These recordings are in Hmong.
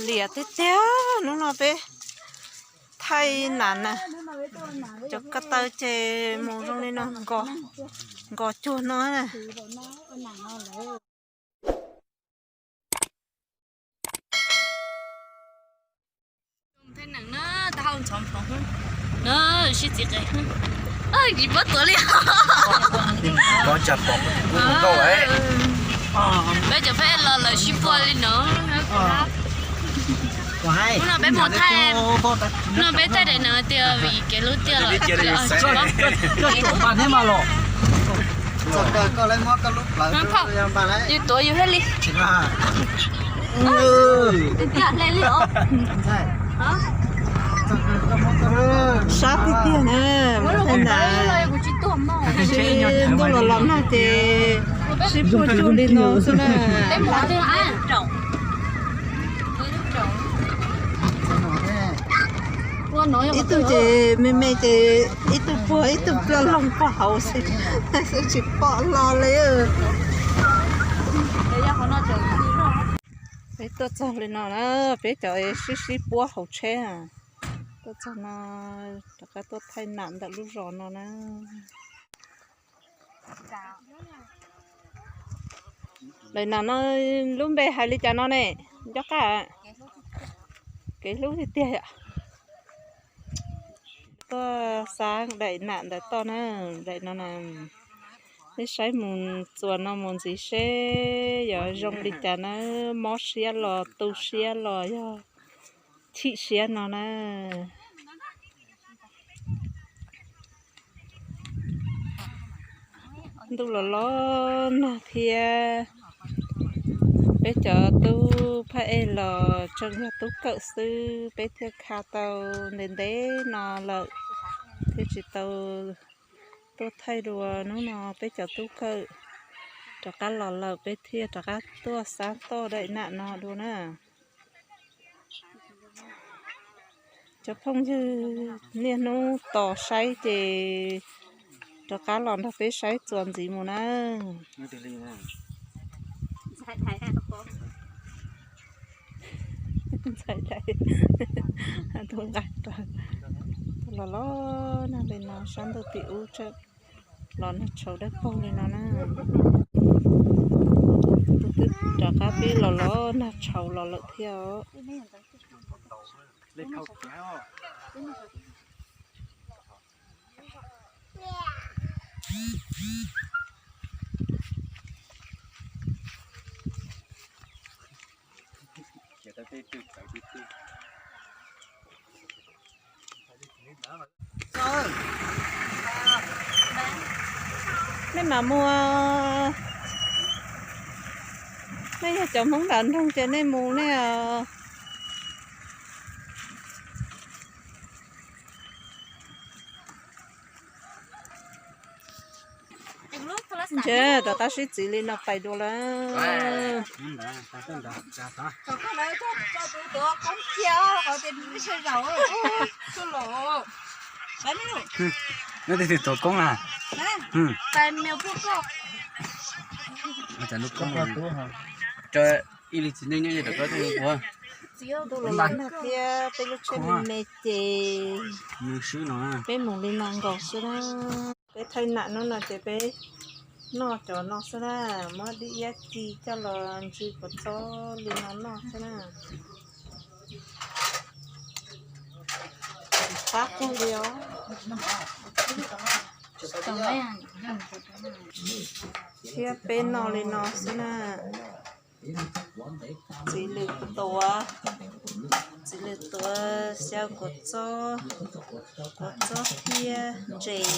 Liam tiag tiag, hnub no peb thaij nam na, cov ko taw ces mus zoo li no, nkos cuag no na. Sib txiv qe, tsis pab tuav li. Peb cov peb los lawm sib puag li no. Hnub no peb mus thaij, hnub no peb thaij daim no tias vim kev hlub tiag los. Yus tuav yus thiaj li. Sab tiag tiag na, ntawd sib ntuj los los nag ces sib puag cuag li no xwb na. Ib tug ces me me ces ib tug puag ib tug ploj loo pog hauv xwb, xwb tsis pom hlo li. Peb tuaj txog li no na, peb cov sib sib puab hauv tsheb, tuaj txog no rov qab tuaj thaij nam ntawm lub zos no na. Daim nam no lub npe hais li cas no ne? Nco qab, kev hlub tiag tiag yom. Tuaj xab daim nam ntawd toj na, daim no na, nej saib mus txuas no mus ntxiv seb yog zoo li cas na, mob siab los tu siab los yog chim siab no na. Ntuj los los nag thiab, peb cov tub phaj ej los tseem yog tub kawm xwb, peb thiaj kha tau ntev ntev no lawm thiaj tsis tau tuaj thaij dua. Hnub no peb cov tub kawm rov qab los lawm, peb thiaj rov qab tuaj xab toj daim nam no dua na. Cov phooj ywg niaj hnub tos saib ces rov qab los nrog peb saib txuas ntxiv mus na. Ntxhais dais, tus nqa los los nag li no, sab ntuj tim ub tseem los nag tshauv dawb paug li no na. Tus twb rov qab pib los los nag tshauv los lawm thiab os. Nej mam mus, nej yog cov Hmoob nram nroog ces nej mus nej. Ntshe rov qab sib txiv li no pais dua lawm. Neb twb tuav koob na. Ib li txiv neej nyob rov qab tuaj ua. Ntuj los los nag thiab, peb lub tsheb me me ces peb mus li no nkaus xwb na. Peb thaij nam hnub no ces peb noj cov no xwb na, muab dib iab ci coj los ntsw kua txob li no noj xwb na. Qab kawg li os. Thiab peb noj li no xwb na. Txiv lws tuav, txiv lws tuav xyaw kua txob, kua txob hiab ntses,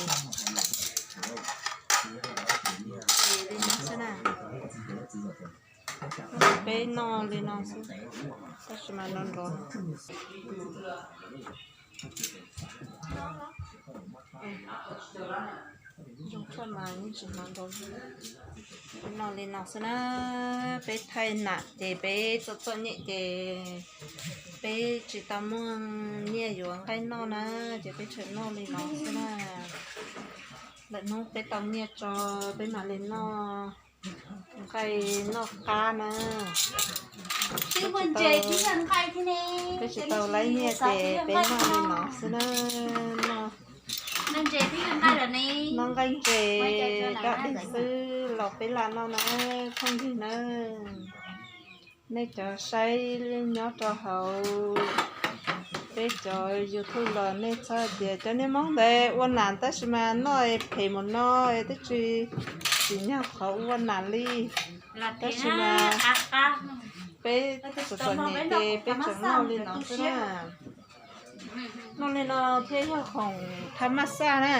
ntses li no xwb na. Peb noj li no xwb, tab sis mas nrov nrov. Zoo mas yeej tsis hnov nrov. Peb noj li no xwb na, peb thaij nam ces peb txom txom nyem ces peb tsis tau muaj nyiaj yuav nqaij noj na, ces peb tseem noj li no xwb na. Lwm hnub peb tau nyiaj tso peb mam li noj nqaij noj qab na. Peb muaj Peb tsis tau laib nyiaj ces peb noj li no xwb na. Noj nqaij ntses dab deg xwb los peb lam noj na, phooj ywg na. Nej cov saib nyob rau hauv peb cov YouTube los nej txhob hais tias cov niag Hmoob ntawd ua nas tab sis mas noj phem mus no, twb tsis, tsis nyog qhov ua nas li. Tab sis mas peb txom txom nyem ces peb tseem noj li no xwb na. Noj li no thiab yog khoom thab maj xaj na.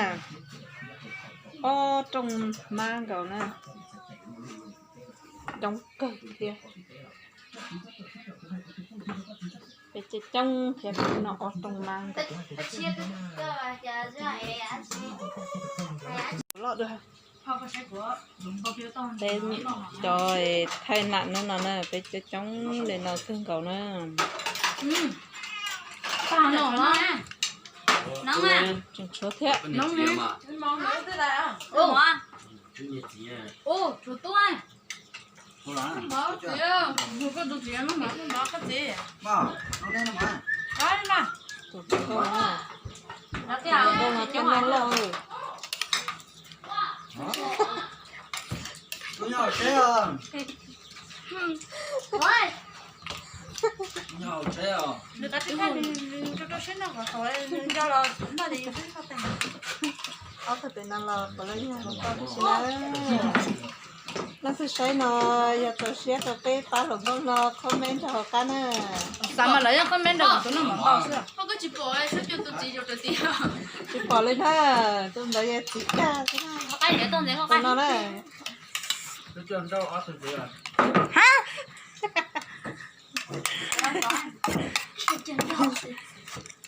Ob rooj mab nkaus na. Coob kawg thiab. Peb coob coob thiab, peb noj ob rooj mab nkaus. Loj dua. Peb cov thaij nam hnub no na, peb coob coob li no kawg nkaus na. Tseem tshuav thiab. Tus tub na. Tus nkauj no thiaj noj loj. Ob tug pem no los puav leej yog hluas nkauj tib si na. Leej twg saib no yog txaus siab rau peb pab hluas nkauj no comment rau hauv qab na. Xav mas lawv yeej comment rau tus noj mov ntau xwb. Tsis pom li na, tus ntawd yog txiv cag xwb na. Tus no na.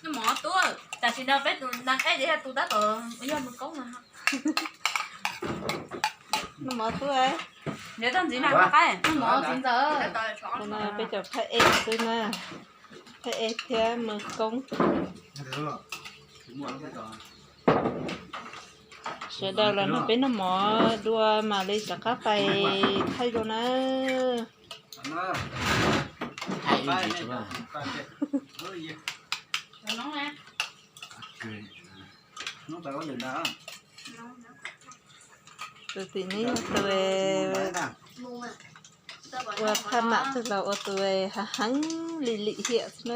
Noj mov tub, tam sim no peb tus nas qeb ces yog tus tab tom yog mus koob no. Noj mov tub, noj mov txiv ntxawm. Peb cov phaj ej xwb na, phaj ej thiab mus koob. Sawv daws los nrog peb noj mov dua mam li rov qab pais thaij dua na. Tus tim no yog tus ua phaj mam twg los ua tus hav heev li lim hiam xwb na.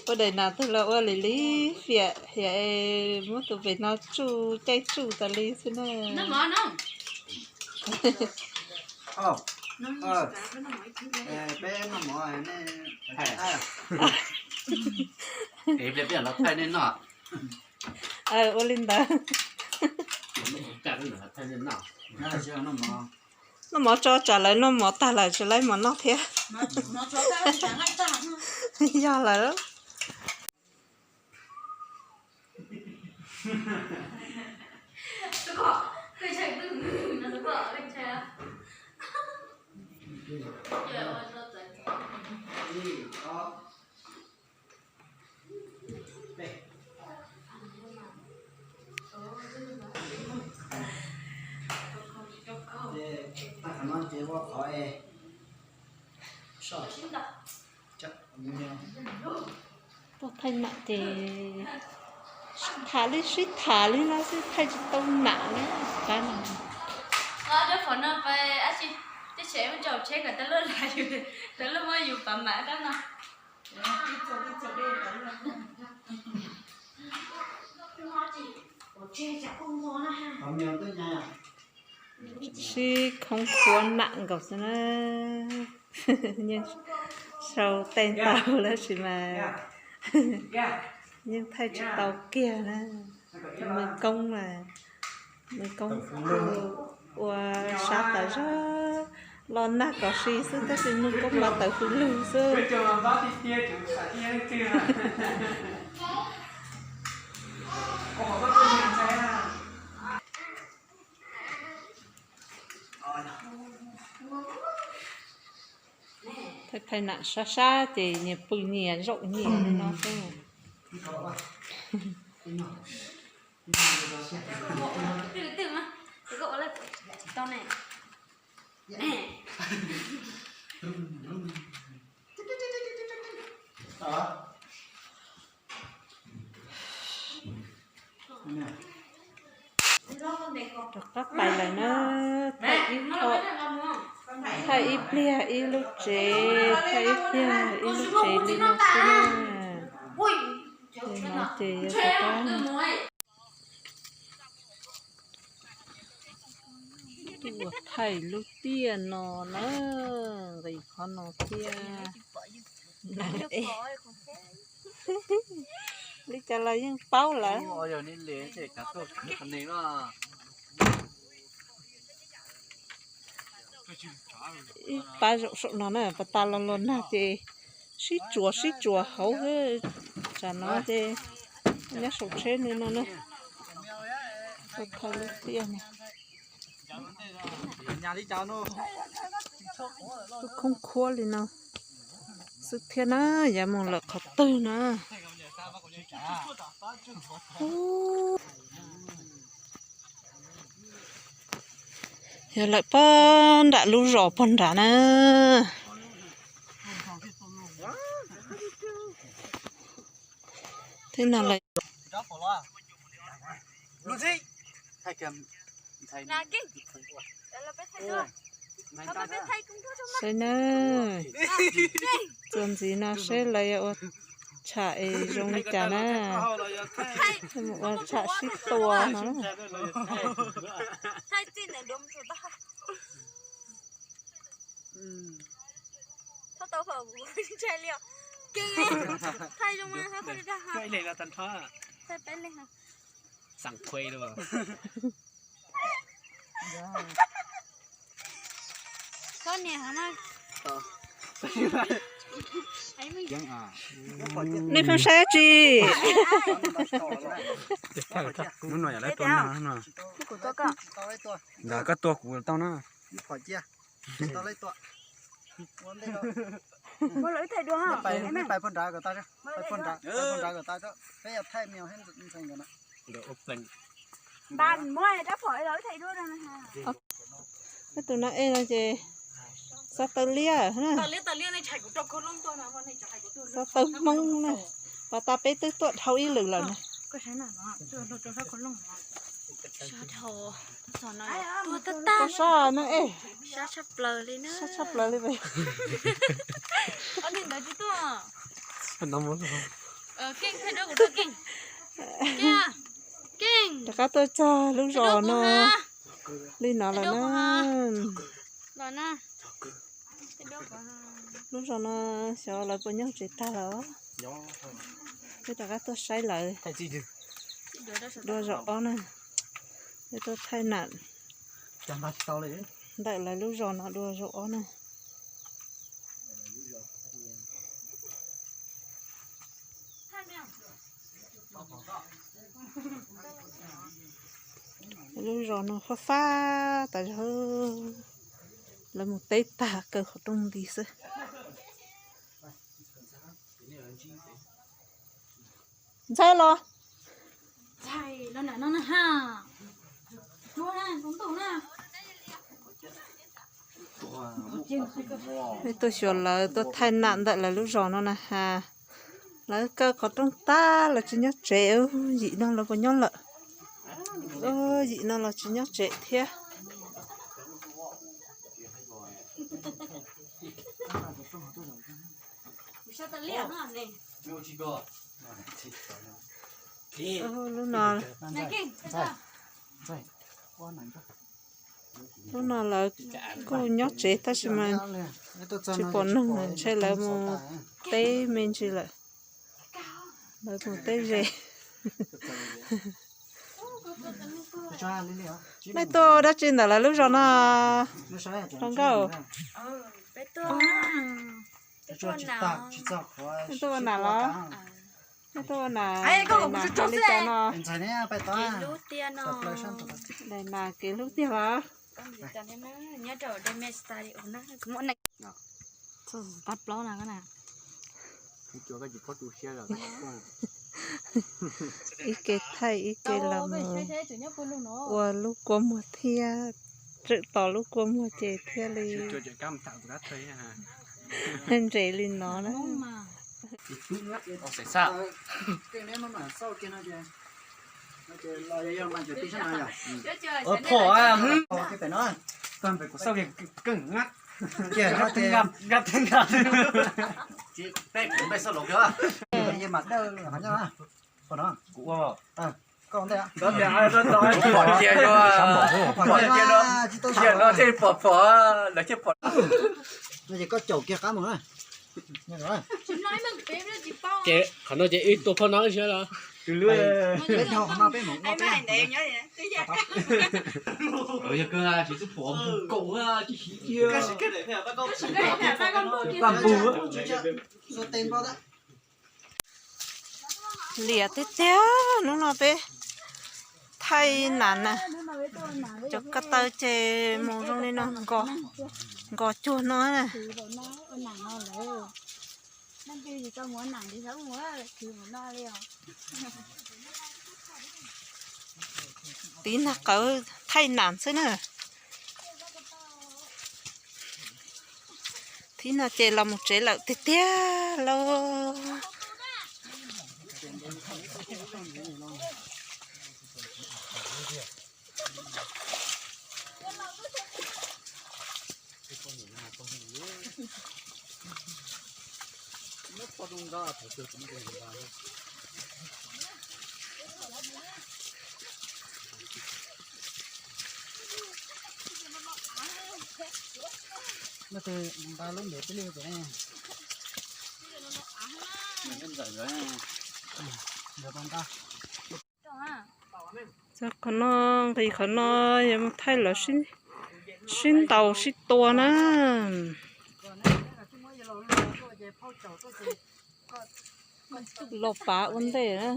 Ua daim nas twg los ua lim lim hiam hiam, muab tus pem no tsuj caij tsuj tas li xwb na. Ua li ntawd. Noj mov tso tsam lawv noj mov tag lawm tsis laib mov noj thiab. Yog lawm. Tuaj thaij nam ces sib tham li sib tham li no xwb, thaij tsis tau nam li qab no. Sib khoob khuab nam nkaus xwb na. Yeej sau tej ntau lawm sis mas yeej thaij tsis tau kiag na. Nws koob, nws koob ua sab tas zog, los nag kom si xwb tab sis nws koob los tawm hws lug xwb. Thaij thaij nam sab sab ces nyias pw nyias zaum nyias li no xwb. Rov qab pais lawm na, thaij ib qho, thaij ib pliag ib lub tsev, thaij ib pliag ib lub tsev li no xwb na. Ces no ces yog rov qab tuaj thaij lub tiaj no na, nqis qhov no thiab. Li cas los yeej paub lawm. Ib pab zaum saum no na, pas tas los los nag ces sib tsuas sib tsuas hauv xwb. Tsam no ces nyob saum tsheb li no na, tuaj thaij lub tiaj no. Tuaj khoob khuab li no xwb thiab na, yav mus lawm qhov twg na. Yog lawm pob nram lub zos pog nrad na. Thiab no lawm. Saib na, txuas ntxiv no seb lawv yuav ua tsham es zoo li cas na. Ua tsham sib tua no. Nej pheej saib tsi? Hnub no yog lawv tua nag no. Ntawd koj tua kuv tau na. Tus no es no ces xav taw liab na. Xav taw Hmoob na. Pas tas peb twb tuaj dhau ib lwm lawm na. Koj sab no es. Sab tshaj plaws li. Rov qab tuaj txog lub zos no li no lawm na. Lub zos no xyov lawv puas nyob tsev tag lawm. Peb rov qab tuaj saib lawv dua zaum ob na. Peb tuaj thaij nam ntawm lawv lub zos no dua zaum ob na. Lub zos no fab fab tas zog, lawv mus teb tag kaw qhov rooj nti xwb. Ntxhais los. Peb tuaj xyuas lawv tuaj thaij nam ntawm lawv lub zos no na has. Lawv kaw qhov rooj tag lawv tsis nyob tsev, yim no lawv puas nyob lawm. Yim no los tsis nyob tsev thiab. Lub no, lub no lawv kuj nyob tsev tab sis mas tsis pom neeg, ntshe lawv mus teb me ntsis lawm. Lawv mus teb ze. Nej tuaj ua dab tsi ntawm lawv lub zos no? Hluas nkauj, nej tuaj ua nam los? Nej tuaj ua nam, daim nas hais li cas no? Daim nas kev hlub tiag los? Tab plaub na. Ib ke thaij ib ke los mus ua lub kua muag thiab, tseem tos lub kua muag ces thiaj li nres li no na. Kuv pom cia, pom cia no thiaj pom pom, lawv thiaj pom. Ces qhov no ces wb tua phoj no wb siab los. Yog kawg tsis txawj pom npug kaum tsis siv kiag. Paj npug. Liam tiag tiag, hnub no peb thaij nam na, cov ko taw ces mus zoo li no, nkos cuag no na. Tiv nag qawv thaij nam xwb na. Thib no ces los mus tsev lawm tiag tiag lauj. Qhov no, nqis qhov no, yuav mus thaij lawv sib ntaus sib tua na. Los pav ua ntej na.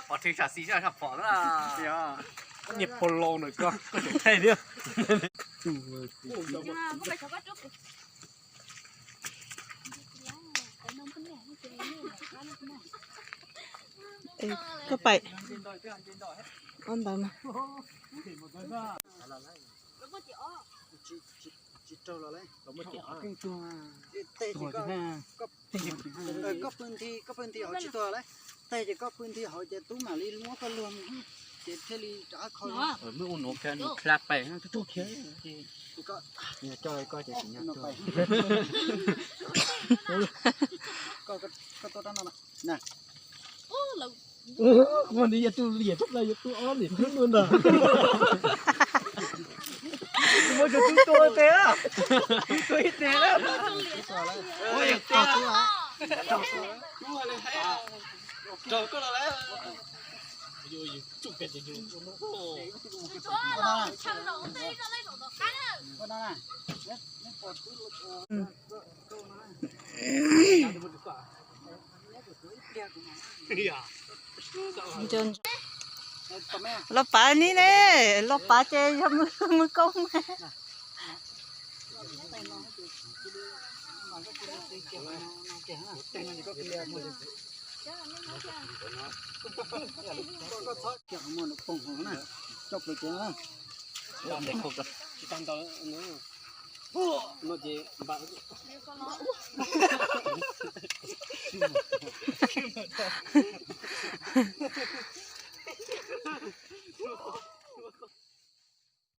Pov rheej sam xis sab pom na. Niag pog laus na, koj thaij thiab. Koj pais ntawd mas. Koj pw nthi, koj pw nthi hauv tsis tuag lawm. Tag ces koj pw nthi hauv ces tub mam li muab koj luag mus, ces thiaj li rov qab kho. Muab ua nuav kag nws dlha pais tuag kiag. Koj tuaj rau no na. Ua li yog tus liam tshaj plaws, yog tus ob liam tshaj plaws ntag. Muab tus tub tua tes, tua ib tes. Raug koj los lawm. Los pav ni ne, los pav ces yog mws koob mas.